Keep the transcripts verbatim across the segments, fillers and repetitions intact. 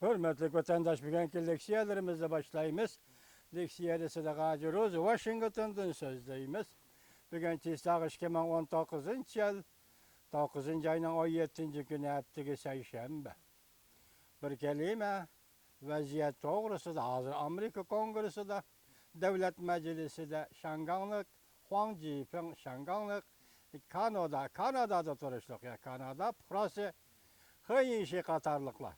ھۆرمەتلىك ۋەتەنداش، بۈگۈنكى لېكسىيەلىرىمىزنى باشلايمىز. لېكسىيەدە سىدىق ھاجى روزى ۋاشىنگتوندىن سۆزلەيمىز. بۈگۈن چىساغ ئىككى مىڭ ئون توققۇزىنچى يىل، توققۇزىنچى ئاينىڭ ئون يەتتىنچى كۈنى، ھەپتىگە سەيشەنبە. بىر كەلىمە ۋەزىيەت توغرىسىدا، ھازىر ئامېرىكا كونگرېسسىدا، دۆلەت مەجلىسىدە شياڭگاڭلىق خۇاڭ جىپىڭ، شياڭگاڭلىق كانادا، كانادادا تۇرۇشلۇق يا كانادا پۇقراسى خې يىنشى قاتارلىقلار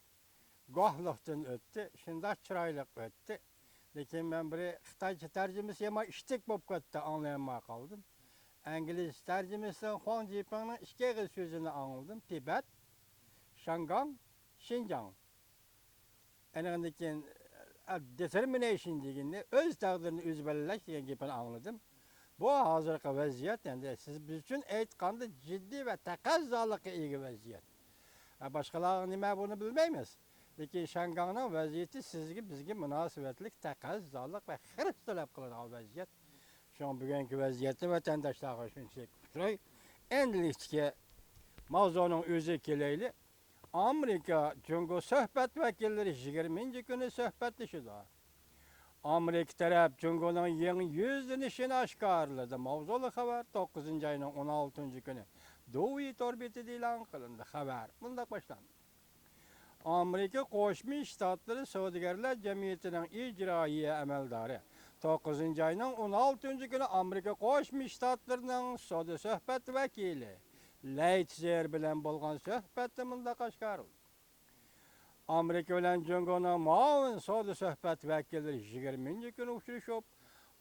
گۇۋاھلىقتىن ئۆتتى، شۇنداق چىرايلىق ئۆتتى. لېكىن مەن بىرى خىتايچە تەرجىمىسى يامان ئىشتىك بولۇپ كەتتى، ئاڭلىيالماي قالدىم. ئىنگلىزچە تەرجىمىسىدىن خۇاڭ جىپىڭنىڭ ئىككى ئېغىز سۆزىنى ئاڭلىدىم، تىبەت، شياڭگاڭ، شىنجاڭ. ئاندىن كېيىن، ئە، دېتېرمىنەيشىن دېگىنى ئۆز تەقدىرىنى ئۆزى بەلگىلەش دېگەن گېپىنى ئاڭلىدىم. بۇ ھازىرقى ۋەزىيەت، ئەمدى سىز، بىز ئۈچۈن ئېيتقاندا، جىددىي ۋە تەقەززالىققا ئىگە ۋەزىيەت. ئە، باشقىلارغا نېمە، بۇنى بىلمەيمىز. لېكىن شياڭگاڭنىڭ ۋەزىيىتى سىزگە، بىزگە مۇناسىۋەتلىك تەقەززالىق ۋە خىرىس تەلەپ قىلىدىغان ۋەزىيەت. شۇڭا بۈگۈنكى ۋەزىيەتنى ۋەتەنداشلارغا شۇنچىلىك ئۇقتۇراي. ئەمدىلىكتىكى ماۋزۇنىڭ ئۆزىگە كېلەيلى. ئامېرىكا جۇڭگو سۆھبەت ۋەكىللىرى يىگىرمىنچى كۈنى سۆھبەتلىشىدۇ. ئامېرىكا تەرەپ جۇڭگونىڭ يېڭى يۈزلىنىشىنى ئاشكارىلىدى. ماۋزۇلۇق خەۋەر توققۇزىنچى ئاينىڭ ئون ئالتىنچى كۈنى دۇۋى تور بېتىدە ئېلان قىلىندى. خەۋەر مۇنداق باشلاندى. ئامېرىكا قوشما شتاتلىرى سودىگەرلەر جەمئىيىتىنىڭ ئىجرائىيە ئەمەلدارى، توققۇزىنچى ئاينىڭ ئون ئالتىنچى كۈنى ئامېرىكا قوشما شتاتلىرىنىڭ سودا سۆھبەت ۋەكىلى لەي تزېر بىلەن بولغان سۆھبەتتە مۇنداق ئاشكارىلىدى. ئامېرىكا بىلەن جۇڭگونىڭ مۇئاۋىن سودا سۆھبەت ۋەكىللىرى يىگىرمىنچى كۈنى ئۇچرىشىپ،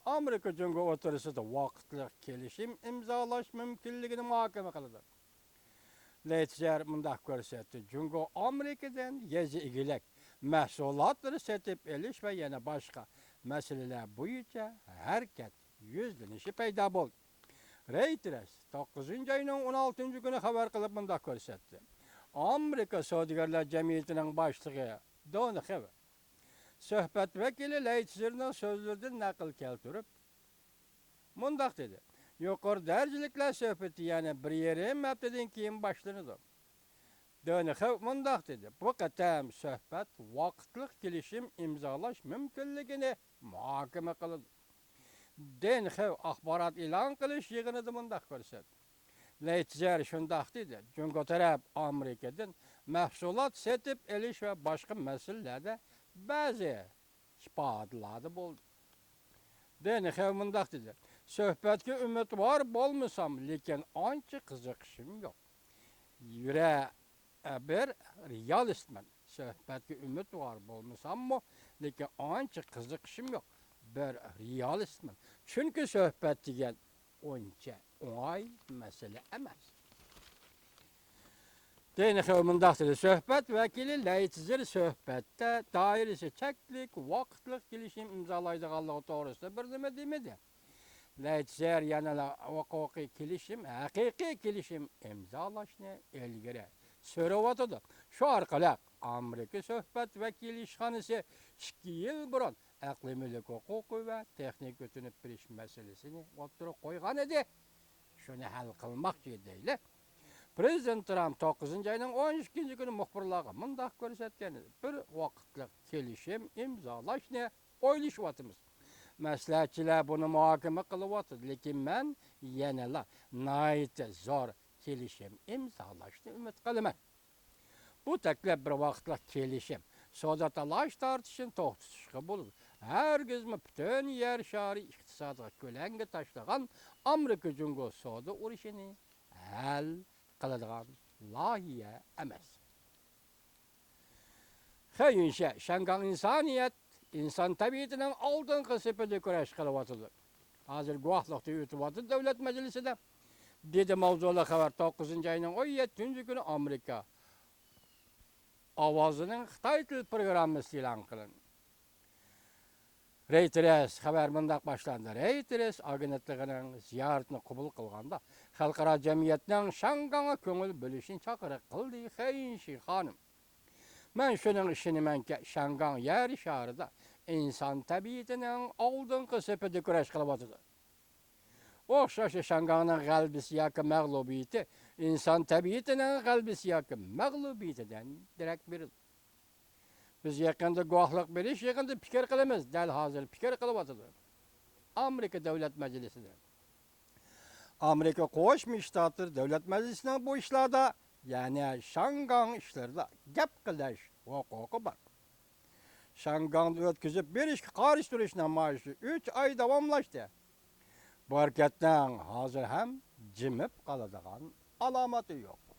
ئامېرىكا جۇڭگو ئوتتۇرىسىدا ۋاقىتلىق كېلىشىم ئىمزالاش مۇمكىنلىكىنى مۇھاكىمە قىلىدۇ. لەي تزېر مۇنداق كۆرسەتتى، جۇڭگو ئامېرىكىدىن يېزا ئىگىلىك مەھسۇلاتلىرى سېتىپ ئېلىش ۋە يەنە باشقا مەسىلىلەر بويىچە ھەرىكەت يۈزلىنىشى پەيدا بولدى. رېيتېرس توققۇزىنچى ئاينىڭ ئون ئالتىنچى كۈنى خەۋەر قىلىپ مۇنداق كۆرسەتتى. ئامېرىكا سودىگەرلەر جەمئىيىتىنىڭ باشلىقى دون خېۋ سۆھبەت ۋەكىلى لەي تزېرنىڭ سۆزلىرىدىن نەقىل كەلتۈرۈپ، مۇنداق دېدى، يۇقىرى دەرىجىلىكلەر سۆھبىتى يەنە بىر يېرىم ھەپتىدىن كېيىن باشلىنىدۇ. دۆنخېۋ مۇنداق دېدى، بۇ قېتىم سۆھبەت ۋاقىتلىق كېلىشىم ئىمزالاش مۇمكىنلىكىنى مۇھاكىمە قىلىدۇ. دېنخېۋ ئاخبارات ئېلان قىلىش يىغىنىدا مۇنداق كۆرسەتتى. لەيتزېر شۇنداق دېدى، جۇڭگو تەرەپ ئامېرىكىدىن مەھسۇلات سېتىپ ئېلىش ۋە باشقا مەسىلىلەردە بەزى ئىپادىلەردە بولدى. دېنخېۋ مۇنداق دېدى، سۆھبەتكە ئۈمىدۋار بولمىسام، لېكىن ئانچە قىزىقىشىم يوق. يۈرە، بىر رېئالىستمەن. سۆھبەتكە ئۈمىدۋار بولمىساممۇ، لېكىن ئانچە قىزىقىشىم يوق. بىر رېئالىستمەن. چۈنكى سۆھبەت دېگەن ئۇنچە ئوڭاي مەسىلە ئەمەس. دېنخېۋ مۇنداق دېدى، سۆھبەت ۋەكىلى لەيتزېر سۆھبەتتە دائىرىسى چەكلىك، ۋاقىتلىق كېلىشىم ئىمزالايدىغانلىقى توغرىسىدا بىر نېمە دېمىدى. لەيتزېر يەنىلا ھوقۇقىي كېلىشىم، ھەقىقىي كېلىشىم ئىمزالاشنى ئىلگىرى سۈرۈۋاتىدۇ. شۇ ئارقىلىق ئامېرىكا سۆھبەت ۋەكىللىك ئىشخانىسى ئىككى يىل بۇرۇن ئەقلىي مۈلۈك ھوقۇقى ۋە تېخنىكا ئۆتۈنۈپ بېرىش مەسىلىسىنى ئوتتۇرىغا قويغان ئىدى. شۇنى ھەل قىلماقچى دەيلى. پرېزىدېنت ترامپ توققۇزىنچى ئاينىڭ ئون ئىككىنچى كۈنى مۇخبىرلارغا مۇنداق كۆرسەتكەن ئىدى، بىر ۋاقىتلىق كېلىشىم ئىمزالاشنى ئويلىشىۋاتىمىز. مەسلىھەتچىلەر بۇنى مۇھاكىمە قىلىۋاتىدۇ، لېكىن مەن يەنىلا ناھايىتى زور كېلىشىم ئىمزالاشنى ئۈمىد قىلىمەن. بۇ تەكلىپ بىر ۋاقىتلىق كېلىشىم، سودا تالاش-تارتىشىنى توختىتىشقا بولىدۇ. ھەرگىزمۇ پۈتۈن يەر شارى ئىقتىسادىغا كۆلەڭگە تاشلىغان ئامېرىكا جۇڭگو سودا ئۇرۇشىنى ھەل قىلىدىغان لايىھە ئەمەس. خې يۈنشە، شياڭگاڭ ئىنسانىيەت، ئىنسان تەبىئىتىنىڭ ئالدىنقى سېپىدە كۈرەش قىلىۋاتىدۇ. ھازىر گۇۋاھلىقتا ئۆتۈۋاتىدۇ دۆلەت مەجلىسىدە. دېدى ماۋزۇلۇق خەۋەر توققۇزىنچى ئاينىڭ ئون يەتتىنچى كۈنى ئامېرىكا ئاۋازىنىڭ خىتاي تىل پروگراممىسى ئېلان قىلىندى. رېيتېرس خەۋەر مۇنداق باشلاندى. رېيتېرس ئاگېنتلىقىنىڭ زىيارىتىنى قوبۇل قىلغاندا، خەلقئارا جەمئىيەتنىڭ شياڭگاڭغا كۆڭۈل بۆلۈشىنى چاقىرىق قىلدى. خې يىنشى خانىم، مەن شۇنىڭغا ئىشىنىمەنكى، شياڭگاڭ يەر شارىدا ئىنسان تەبىئىتىنىڭ ئالدىنقى سېپىدە كۈرەش قىلىۋاتىدۇ. ئوخشاشلا شياڭگاڭنىڭ غەلىبىسى ياكى مەغلۇبىيىتى ئىنسان تەبىئىتىنىڭ غەلىبىسى ياكى مەغلۇبىيىتىدىن دېرەك بېرىدۇ. بىز يېقىندا گۇۋاھلىق بېرىش يىغىنىدا پىكىر قىلىمىز، دەل ھازىر پىكىر قىلىۋاتىدۇ. ئامېرىكا دۆلەت مەجلىسىدە. ئامېرىكا قوشما شتاتلىرى دۆلەت مەجلىسىنىڭ بۇ ئىشلاردا، يەنى شياڭگاڭ ئىشلىرىدا گەپ قىلىش ھوقۇقى بار. شياڭگاڭدا ئۆتكۈزۈپ بېرىشكە قارشى تۇرۇش نامايىشى ئۈچ ئاي داۋاملاشتى. بۇ ھەرىكەتنىڭ ھازىر ھەم جىمىپ قالىدىغان ئالامىتى يوق.